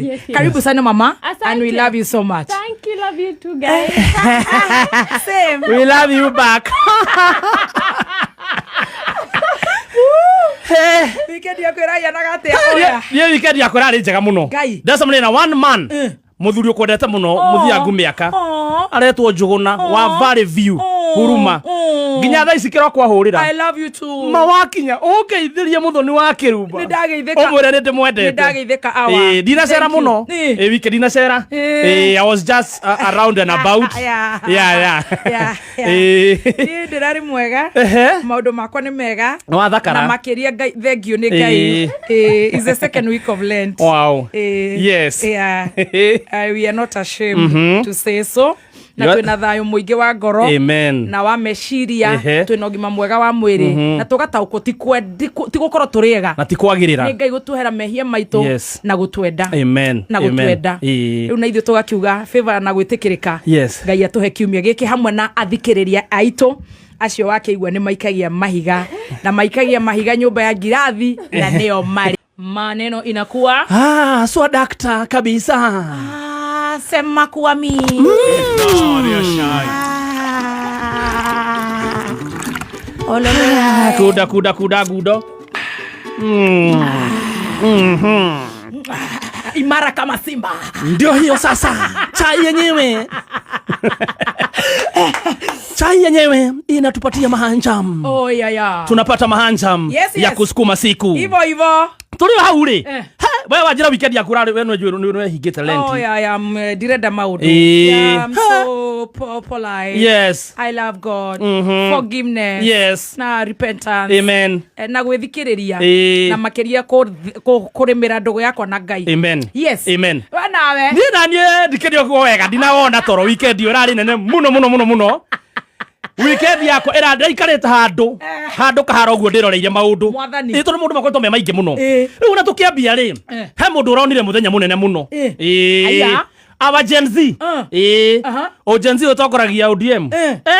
Tuesday. Yes. Karibu sana mama. Asante. And we love you so much. Thank you, love you too, guys. Same. We love you back. Weekend yaku ĩraianaga atĩa? Oya. Niä weekend yakwa ärarä njega må no. Ngai. Ndacemania na one man, må thuri å kwendete må no, må thiangu mä aka, aretwo Njũgũna wa Valley View, Huruma. Nginya thaa ici kä roko ahå rä I ra love you too. mawakinya ũngeithĩrie mũthoni wa kĩrumba. Nĩndageithĩka. Ũmwĩre nĩ ndĩmwendete. Nĩndageithĩka, awa. Ĩĩ, ndinacera Thank you. mũno. Ĩĩ. Ĩĩ, wiki ndinacera. Ĩĩ. Ĩĩ, I was just around and about. Yeah. Yeah. Ĩĩ. Niĩ ndĩrarĩ mwega. Ehe. Maũndũ makwa nĩ mega. Nĩwathakara. Na makĩria Ngai, thank you nĩ Ngai. Ĩĩ. Ĩĩ, it's the second week of Lent. Ĩĩ. Yeah. We are not ashamed to say so. Na twĩna thayũ mũingĩ wa ngoro. Amen. Na wa meciria. Twĩna ũgima mwega wa mwĩrĩ na tũgataũkwo ti gũkorwo tũrĩ ega, Na ti kwagĩrĩra. nĩ Ngai gũtuhera mehia maitũ na gũtwenda Amen. na Amen. gũtwenda. Rĩu na ithuĩ tũgakiuga favor na gwĩtĩkĩrĩka. Ngai atũhe kiumia gĩkĩ hamwe na athikĩrĩria aitũ acio wakĩigua nĩ maikagia mahiga na maikagia mahiga nyũmba ya ngirathi na nĩo marĩ maneno inakuwa Ah, swadakta kabisa. Ah, sema kuwa mi. Ah. Ololea. Kuda kuda kuda gudo. Imara kama simba. Ndio hiyo sasa, chai yenyewe, chai yenyewe inatupatia mahanjam. Oh, yeah. Tunapata mahanjam ya kusukuma siku. Hivo hivo. Tũrĩ hau rĩ. We wanjĩra weekend yaku ũrarĩ we nĩwehingĩte Oh, Lent. yeah, ndirenda maũndũ. Ĩĩ. Yeah, I'm so polite. I love God. Forgiveness. Na repentance. Amen. Na gwĩthikĩrĩria. Ĩĩ. Na makĩria kũrĩmĩra ndũgũ yakwa na Ngai. Amen. Yes. Amen. We nawe. Niĩ na niĩ ndikĩrĩ ũguo wega, ndinawona toro. Weekend ĩyo ĩrarĩ nene mũno mũno mũno mũno. Weekend yakwa ĩra ndaikarĩte handũ handũ kahara ũguo ndĩroreire maũndũ. Mwathani. Ĩ, tondũ maũndũ makoretwo me maingĩ mũno. Rĩu ona tũkĩambia rĩ, he mũndũ ũronire mũthenya mũnene mũno. Ĩĩ. Aya. Our Gen Z. Ĩĩ. O Gen Z ũtongoragia ODM.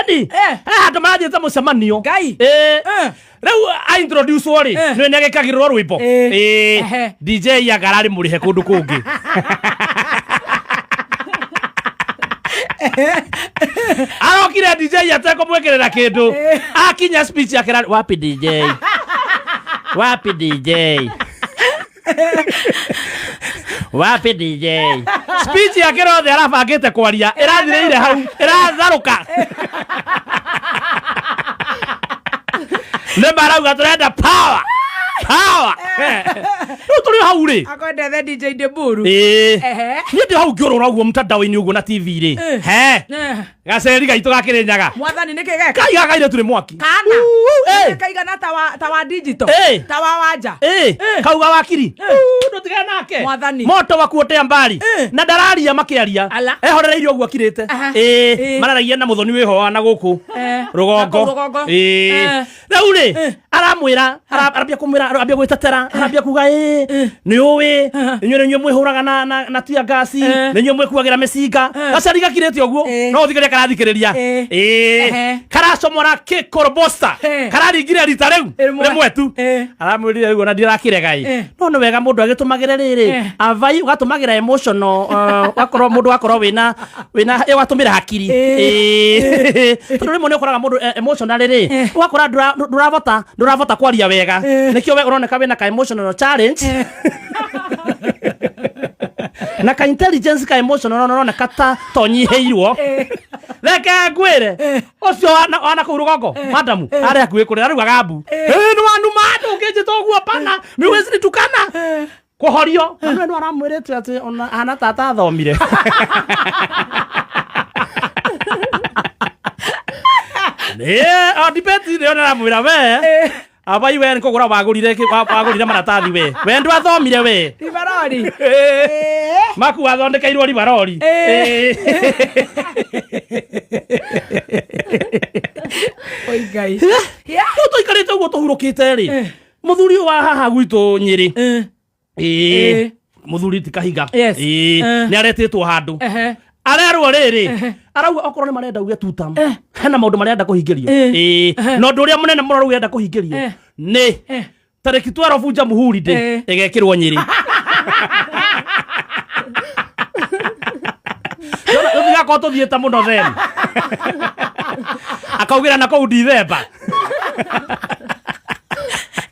Edi. He handũ marathiĩte mũcemanio. Ngai. Ĩĩ. Rĩu a introduce rĩ, nĩ nĩagĩkagĩrĩrwo rwĩmbo. Ĩĩ. DJ anga ararĩ mũrĩhe kũndũ kũngĩ. Arokire DJ atekũmwĩkĩrĩra kĩndũ, akinya speech yake wapi DJ, wapi DJ, wapi DJ? Speech yake rothe arabangĩte kwaria ĩrathirĩire hau, ĩratharũka. Nĩ marauga tũrenda power, power. Rĩu tũrĩ hau rĩ. Akwendethe DJ Deburu. Ĩĩ. Ehe. Niĩ ndĩ hau ngĩũrũra ũguo mtandao-inĩ ũguo na TV rĩ, he gaceri gaitũ gakĩrĩnyaga. Mwathani, nĩkĩ geka? Kai gaka kairĩtu nĩ mwaki. Kana. Uu, ĩ. Kaigana ta wa digital. Ĩ. Ta wa wanja. Ĩ, kauga wakiri. Uu, ndũtigane nake. Mwathani. Moto wa kuotea mbali. Na ndararia makĩaria. Ala. Ehorereirie ũguo akirĩte. Ĩ. Ĩ, mararagia na mũthoni wĩho wa na gũkũ Na rũgongo. kũu rũgongo. Ĩ. Rĩu rĩ, aramwĩra, arambia kũmwĩra, arambia gwĩtetera, arambia kuga ĩ nĩ ũĩ inyuĩ nĩ inyuĩ mwĩhũraga na tear gas, nĩ inyuĩ mwĩkuagĩra mĩcinga. Gacari gakirĩte ũguo. No ũthikĩrĩria karathikĩrĩria. Ĩ. Ĩ. Karacomora kĩkorobosta. Kararingire rita rĩu Rĩmwe. rĩmwe tu. Aramwĩrire rĩu ona ndirakĩrega ĩ. No nĩ wega mũndũ agĩtũmagĩre rĩrĩ avai ũgatũmagĩra emotional, ũgakorwo mũndũ ũgakorwo wĩna ũgatũmĩra hakiri. Ĩ. Tondũ rĩmwe nĩ ũkoraga mũndũ emotional rĩ, ũgakora ndũravota kwaria wega, nĩkĩo we ũroneka wĩna ka emotional challenge na ka intelligence ka emotional ũroneka ta tonyihĩirwo. Reke ngwĩre, ũcio wana kũu rũgongo madamu arĩ hakuhĩ kũrĩra rĩu agambu ĩ nĩ wanuma ndũngĩnjĩta ũguo pana nĩ wĩciritukana kũhorio. Manuel no aramwĩrĩte atĩ ona ahana ta atathomire. Nĩ o debate nĩyo aramwĩra we abai we nĩ kũgũra wagũrire wagũrire maratathi we ndwathomire we. Ribarori. Maku wathondekeirwo ribarori. Oi Ngai. Rĩu tũikarĩte ũguo tũhurũkĩte rĩ, mũthuri ũyũ wa haha gwitũ Nyĩrĩ. Ĩĩ. Mũthuri ti kahiga. Ĩĩ. Nĩ aretĩtwo handũ. Arerwo rĩrĩ, arauga okorwo nĩ marenda uge tutam, hena maũndũ marenda kũhingĩrio. Ĩĩ, na ũndũ ũrĩa mũnene mũno rĩu enda kũhingĩrio nĩ tarĩki 12 Jamhuri Day ĩgekĩrwo Nyĩrĩ. Tũtigakorwo tũthiĩte mũno then akaugĩra na kũu Dithemba.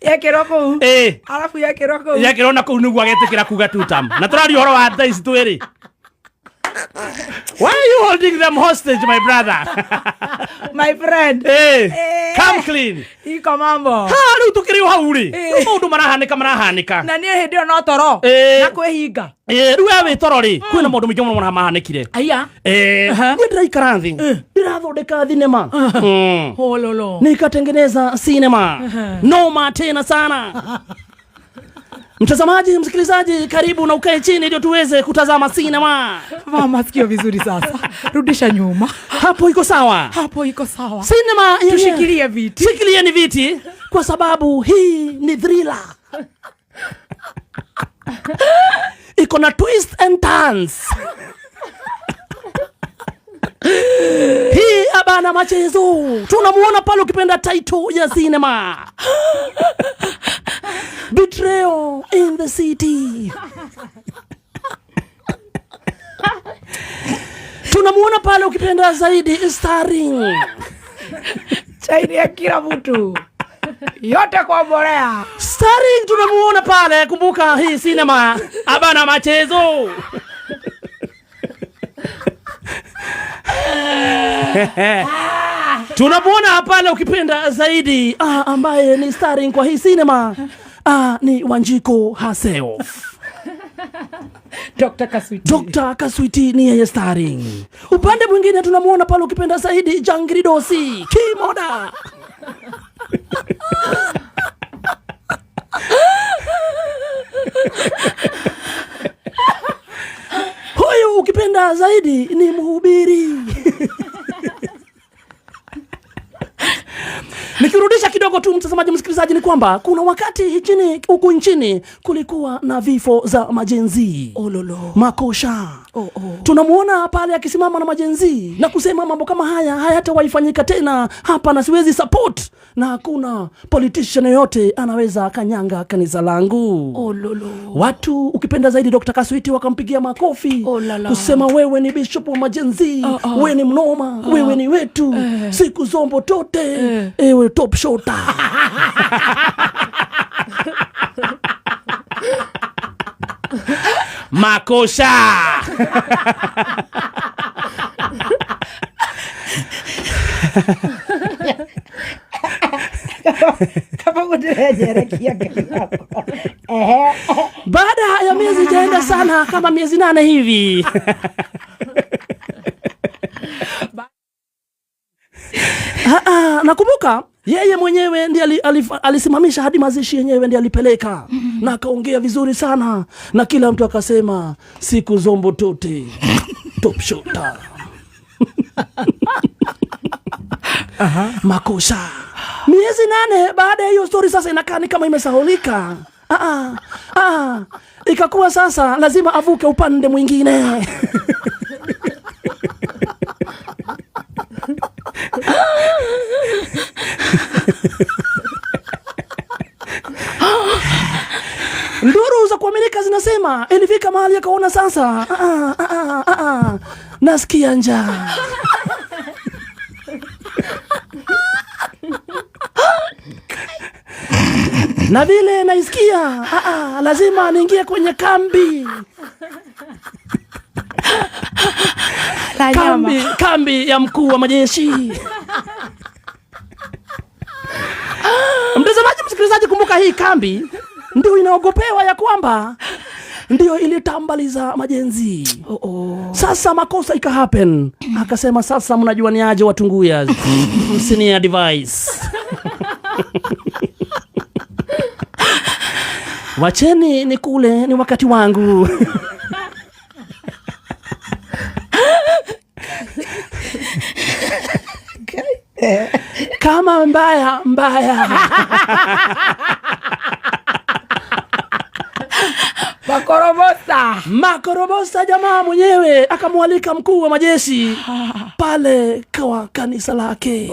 Yekĩrwo kũu. Ĩĩ. Arabu yekĩrwo kũu. Yekĩrwo na kũu nĩguo agetĩkĩra kuga two term. Na tũraria ũhoro wa thaa ici twĩrĩ. Why are you holding them hostage, my brother? My friend. Hey, Eh. come clean. Iko mambo. Ha, rĩu tũkĩrĩ o hau rĩ. Eh. Rĩu maũndũ marahanĩka marahanĩka. Na niĩ hĩndĩ ĩyo no toro. Eh. Na kwĩhinga. Eh, rĩu we wĩ toro rĩ, kwĩna maũndũ maingĩ mũno mahanĩkire. Aya. Eh, Aha. niĩ ndĩraikara thĩ. Ndĩrathondeka thinema. Hololo. Nikatengeneza sinema. Noma tena sana. Mtazamaji, msikilizaji, karibu na ukae chini ndio tuweze kutazama sinema. Vaa masikio vizuri sasa. Rudisha nyuma. Hapo iko sawa. Hapo iko sawa. Sinema yenyewe. Tushikilie viti. Shikilieni viti kwa sababu hii ni thriller. Iko na twist and turns. Hii abana machezo. Tunamuona pale ukipenda title ya cinema. Betrayal in the city. Tunamuona pale ukipenda zaidi starring Chaini ya kila mtu. Yote kwa Borea. Starring tunamuona pale, kumbuka hii cinema abana machezo. Tunamuona pale ukipenda zaidi ambaye ni starring kwa hii cinema ni Wanjiku herself. Dr. Kaswiti. Dr. Kaswiti ni yeye starring. Upande mwingine tunamuona pale ukipenda zaidi Jangridosi Kimoda. Huyu ukipenda zaidi ni mhubiri. Nikirudisha kidogo tu mtazamaji msikilizaji, ni kwamba kuna wakati huku nchini kulikuwa na vifo za majenzi. Ololo. Makosha. Oh, oh. Tunamuona pale akisimama na majenzi na kusema mambo kama haya hayatawahi tena hapa na siwezi support, na hakuna politician yoyote anaweza kanyanga kanisa langu. Ololo. Watu ukipenda zaidi Dr. Kaswiti wakampigia makofi. Oh, lala. Kusema wewe ni bishop wa majenzi, Oh, oh. wewe ni mnoma, wewe ni wetu, siku zombo tote, ewe top shota. Makosha. Kama gũtirenyerekia Ngai wakwa. Ehe. Baada ya miezi ijaenda sana kama miezi 8 hivi. Nakumbuka yeye mwenyewe ndiye alisimamisha hadi mazishi yenyewe ndiye alipeleka. Na akaongea vizuri sana na kila mtu akasema siku zombo tote top shota. Makosha. Miezi 8 baada ya hiyo story sasa inakaa ni kama imesahulika. Ikakuwa sasa lazima avuke upande mwingine. Nduru za kuaminika zinasema ilifika mahali akaona sasa, nasikia njaa. Na vile naisikia, lazima niingie kwenye kambi. La nyama. Kambi ya mkuu wa majeshi. Mtazamaji, msikilizaji, kumbuka hii kambi ndio inaogopewa ya kwamba ndio ilitambaliza majenzi. Oh, oh. Sasa makosa ika happen. Akasema sasa mnajua ni aje watunguya. Msini advice. Wacheni nikule, ni wakati wangu. Kama mbaya mbaya. Bakoromosa. Makorobosa jamaa mwenyewe akamwalika mkuu wa majeshi pale kwa kanisa lake.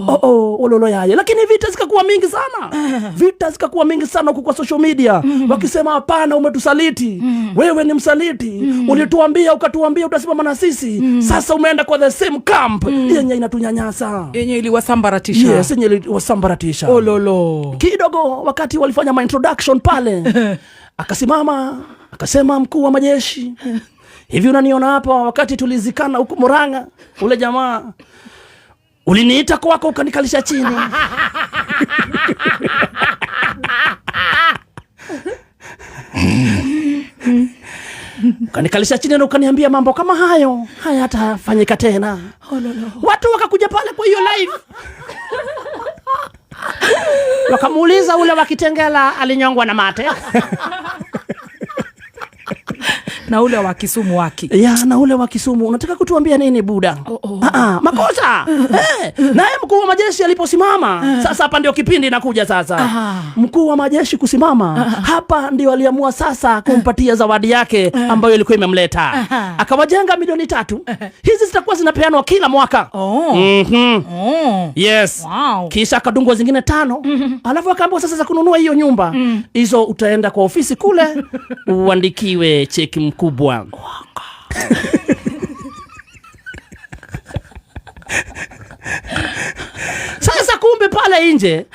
Oh, ololo yaye. Lakini vita zikakuwa mingi sana. Vita zikakuwa mingi sana huku kwa social media. Wakisema hapana, umetusaliti. Wewe ni msaliti. Ulituambia ukatuambia utasimama na sisi. Sasa umeenda kwa the same camp yenye inatunyanyasa. Yenye iliwasambaratisha. Yes, yenye iliwasambaratisha. Ololo. Kidogo wakati walifanya ma introduction pale, akasimama akasema, mkuu wa majeshi, hivi unaniona hapa, wakati tulizikana huku Murang'a, ule jamaa uliniita kwako ukanikalisha chini. Ukanikalisha chini na ukaniambia mambo kama hayo hayatafanyika tena. Watu wakakuja pale kwa hiyo live wakamuuliza ule wa Kitengela alinyongwa na mate. Na ule wa Kisumu waki. Ya, na ule wa Kisumu unataka kutuambia nini buda? Makosa. Naye mkuu wa majeshi aliposimama, sasa hapa ndio kipindi inakuja sasa. Mkuu wa majeshi kusimama, hapa ndio aliamua sasa kumpatia zawadi yake ambayo ilikuwa imemleta. Akawajenga 3 milioni. Hizi zitakuwa zinapeanwa kila mwaka. Yes. Wow. Kisha akadungwa zingine 5. Alafu akaambiwa sasa za kununua hiyo nyumba. Hizo utaenda kwa ofisi kule uandikiwe cheki mkubwa. Sasa kumbe pale nje,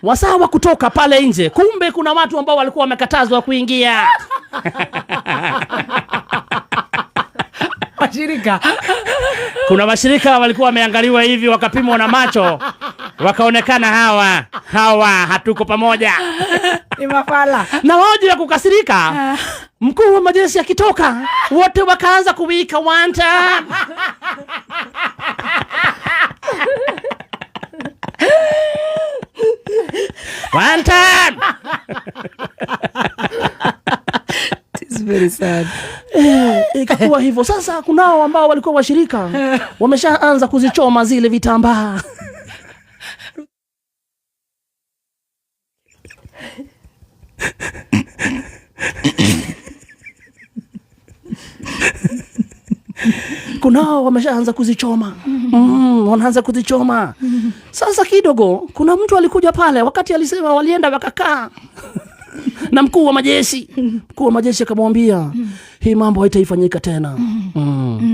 wasaa wa kutoka pale nje, kumbe kuna watu ambao walikuwa wamekatazwa kuingia. Washirika. Kuna washirika walikuwa wameangaliwa hivi wakapimwa na macho, wakaonekana hawa hatuko pamoja. Ni mafala. Na wao ya kukasirika, mkuu wa majeshi akitoka, wote wakaanza kuwika one time. One time. It's very sad. Ikakuwa hivyo. Sasa kunao ambao walikuwa washirika wameshaanza kuzichoma zile vitambaa. Kunao wameshaanza kuzichoma. Wanaanza kuzichoma. Sasa kidogo kuna mtu alikuja pale wakati alisema walienda wakakaa na mkuu wa majeshi. Mkuu wa majeshi akamwambia hii mambo haitaifanyika tena.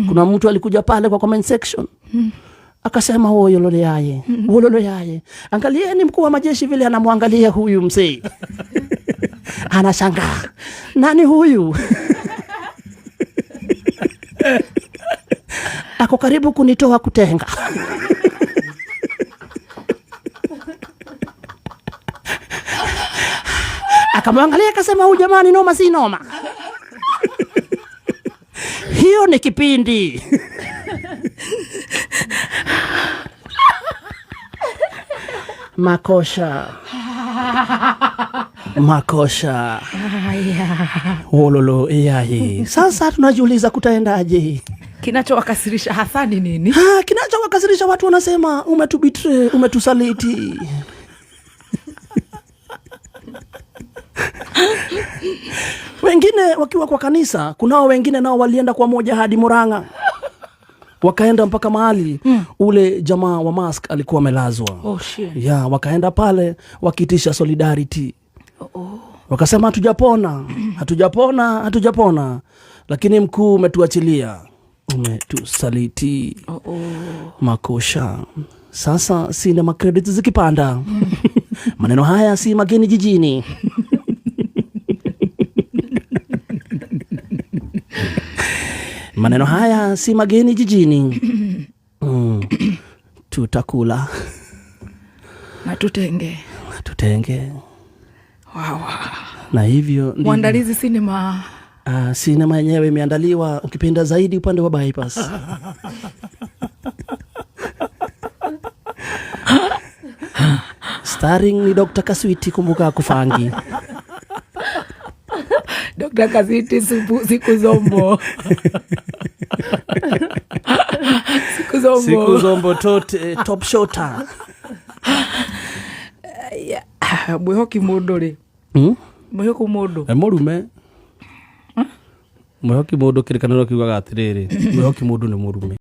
Kuna mtu alikuja pale kwa comment section. Akasema wololo yaye, wololo yaye. Angalieni mkuu wa majeshi vile anamwangalia huyu mzee. Anashangaa. Nani huyu? Ako karibu kunitoa kutenga. Akamwangalia akasema huyu jamani noma si noma. Hiyo ni kipindi. Makosha. Makosha. Wololo yaye. Sasa tunajiuliza kutaendaje? Kinachowakasirisha hasa ni nini? Kinachowakasirisha watu wanasema umetubetray, umetusaliti. Wengine wakiwa kwa kanisa, kunao wengine nao walienda kwa moja hadi Murang'a. Wakaenda mpaka mahali ule jamaa wa mask alikuwa amelazwa. Oh, shit. Ya, wakaenda pale wakiitisha solidarity. Wakasema hatujapona, hatujapona, hatujapona. Lakini mkuu umetuachilia, umetusaliti. Makosha. Sasa sinema credits zikipanda. Maneno haya si mageni jijini. Maneno haya si mageni jijini. Tutakula na tutenge. Na tutenge. Wow. Na hivyo ndivyo. Mwandalizi sinema. Sinema yenyewe imeandaliwa ukipenda zaidi upande wa bypass. Starring ni Dr. Kaswiti, kumbuka kufangi. Dr. Kaswiti siku zombo. Siku zombo. Siku zombo tote, top shota. Yeah. Mwihoki mundu ri. Mwihoku mundu. Murume. Mwĩhoki mũndũ, kĩrĩkanĩro kiugaga atĩrĩrĩ, mwĩhoki mũndũ nĩ mũrume.